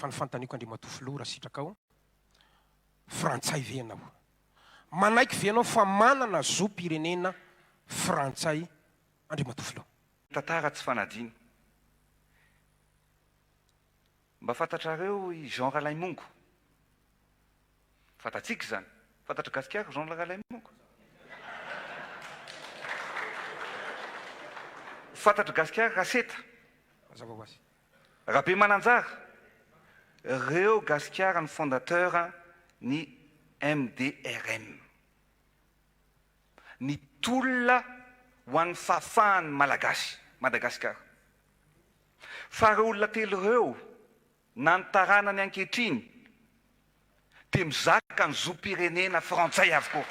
Fa ny fanontaniako Andriamatoa Filoha raha sitrakao, Frantsay ve ianao? Manaiky ve ianao fa manana zom-pirenena frantsay Andriamatoa Filoha? Tantara tsy fanadino. Mba fantatrareo i Jean Ralaimongo? Fantatsika izany. Fantatr'i Gasikara Jean Ralaimongo? Fantatr'i Gasikara Raseta? Mazava ho azy. Rabemananjara? Reo Gasikara ny fondateur ny MDRM. Ny tolona ho an'ny fahafahan'ny Malagasy, Madagasikara. Fa ireo olona telo ireo na ny taranany ankehitriny dia mizaka ny zom-pirenena frantsay avokoa.